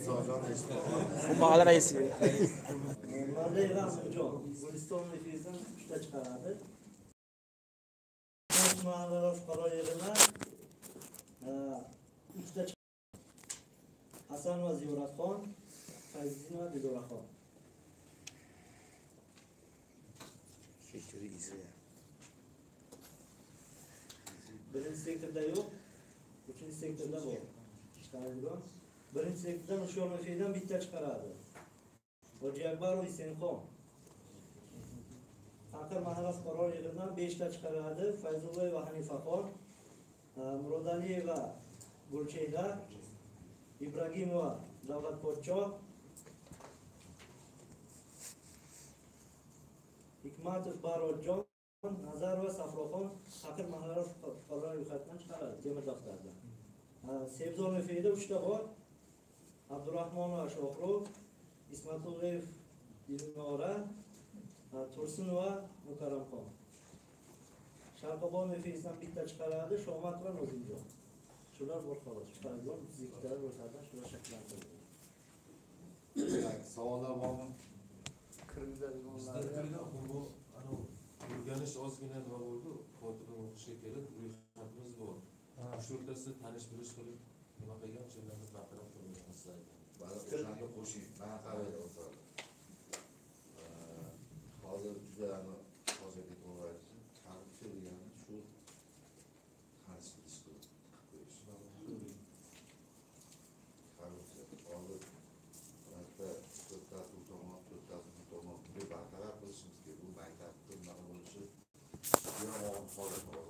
Bu mahalla raisi. Mardayeva Azimjon Guliston MFIdan 3 ta chiqaradi. Mahallalar fuqaro yig'ini 3 ta. Hasanova Ziyoratxon, Fayziddinova Diloraxon. Birinchi sektorda yo'q, uchinchi sektorda bor. Chiqaradigan. Birinchi sektordan Hushyor MFIdan bitta chiqaradi. Hojiakbarov Isenxon. Taqir mahalla fuqarolar yig'inidan 5 ta chiqaradi. Fayzullayeva Hanifaxon, Murodaliyeva Gulchehra, Ibragimova Davlat Podsho, Hikmatov Barotjon, Nazarova Safroxon Taqir mahalla fuqarolar ro'yxatidan chiqaradi temir daftarda. Sebzor MFIda 3 ta bor. Abdurahmonova Shohrux, Ismatullayev Dilnora, Tursunova Mukarramxon. Sharqobod MFIsidan bitta chiqaradi, Shomatova Nozimjon. Shular bor xolos. Chiqaradigan 32 ta ro'yxatdan shular shakllantirildi. Savollar bormi? Bizda bu o'rganish ozgina nima bo'ldi? Fotihani o'qishga kelib, ro'yxatimiz bor. Shu o'rtasida tanish bilish qilib nima qilgan, o'shalarni bartaraf qilgan sizlar. O'shanga qo'shing. Mana qaranglar o'rtoqlar. Hozir juda hozirgi to'g'ri aytdim. Korrupsiya degani shu tanish bilish qilib qo'yish. Korrupsiya. Hozir bitta to'rttasi u tomon, to'rttasi bu tomon bunday bartaraf qilishimiz kerak. Bu maktabda bunaqa bo'lishi juda og'ir holat.